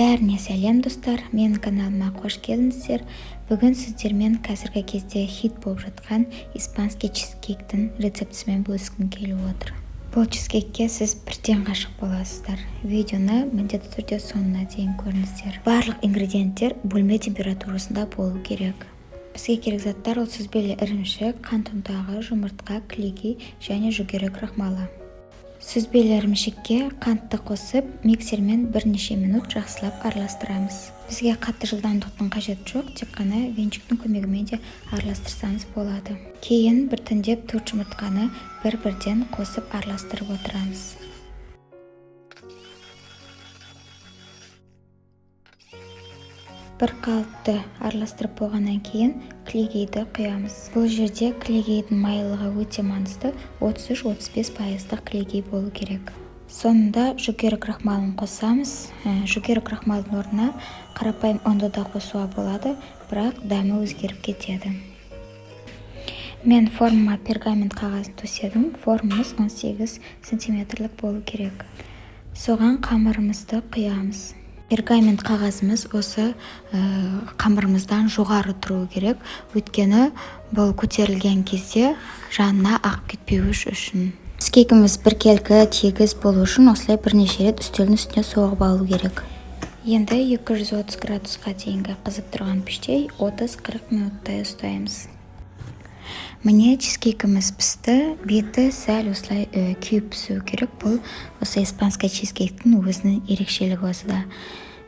Бәріне сәлем, достар! Менің каналыма қош келдіңіздер! Бүгін сіздермен қазіргі кезде хит болып жатқан испанский чизкейктің рецептісімен бөліскім келіп отыр. Бұл чизкейкке сіз бірден ғашық боласыздар. Видеоны міндетті түрде соңына дейін көріңіздер. Барлық ингредиенттер бөлме температурасында болу керек. Бізге керек заттар: ол сүзбелі ірімшік, қант ұнтағы, жұмыртқа, кілегей және жүгері крахмалы. Сүзбелі ірімшікке қантты қосып, миксермен бірнеше минут жақсылап араластырамыз. Бізге қатты жылдамдықтың қажеті жоқ, тек қана венчиктің көмегімен де араластырсаңыз болады. Кейін біртіндеп төрт жұмыртқаны бір бірден қосып, араластырып отырамыз. Бір қалыпты араластырып болғаннан кейін кілегейді құямыз. Бұл жерде кілегейдің майлылығы өте маңызды, 33-35 пайыздық кілегей болу керек. Соңында жүгері крахмалын қосамыз. Жүгері крахмалдың орнына қарапайым ұнды да қосуға болады, бірақ дәмі өзгеріп кетеді. Мен формама пергамент қағазын төседім. Формамыз 18 сантиметрлік болу керек. Соған қамырымызды құямыз. Пергамент қағазымыз осы қамырымыздан жоғары тұруы керек, өйткені бұл көтерілген кезде жанына ағып кетпеуі үшін. Чизкейкіміз біркелкі, тегіс болу үшін осылай бірнеше рет үстелдің үстіне соғып алу керек. Енді 230 градусқа дейінгі қызып тұрған пеште 30-40 минуттай ұстаймыз. Міне, чизкейкіміз пісті. Беті сәл осылай күйіп пісуі керек. Бұл осы испанский чизкейктің өзінің ерекшелігі осыда.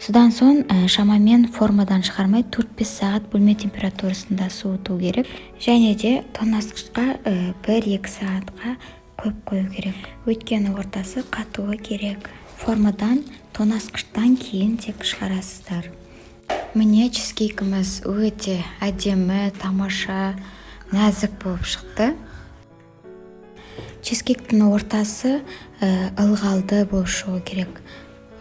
Содан соң шамамен формадан шығармай 4-5 сағат бөлме температурасында суыту керек және де тоңазытқышқа 1-2 сағатқа қойып қою керек, өйткені ортасы қатуы керек. Формадан тоңазытқыштан кейін тек шығарасыздар. Міне, чизкейкіміз өте әдемі, тамаша, нәзік болып шықты. Чизкейктің ортасы ылғалды болып шығу керек,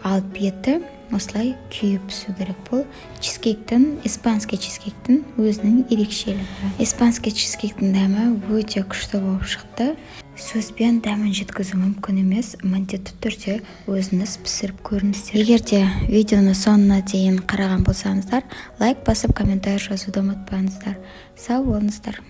ал беті осылай күйіп пісу керек. Бұл чизкейктің, испанский чизкейктің өзінің ерекшелігі. Испанский чизкейктің дәмі өте күшті болып шықты. Сөзбен дәмін жеткізу мүмкін емес. Міндетті түрде өзіңіз пісіріп көріңіздер. Егер де видеоны соңына дейін қараған болсаңыздар, лайк басып, комментарий жазуды ұмытпаңыздар. Сау болыңыздар!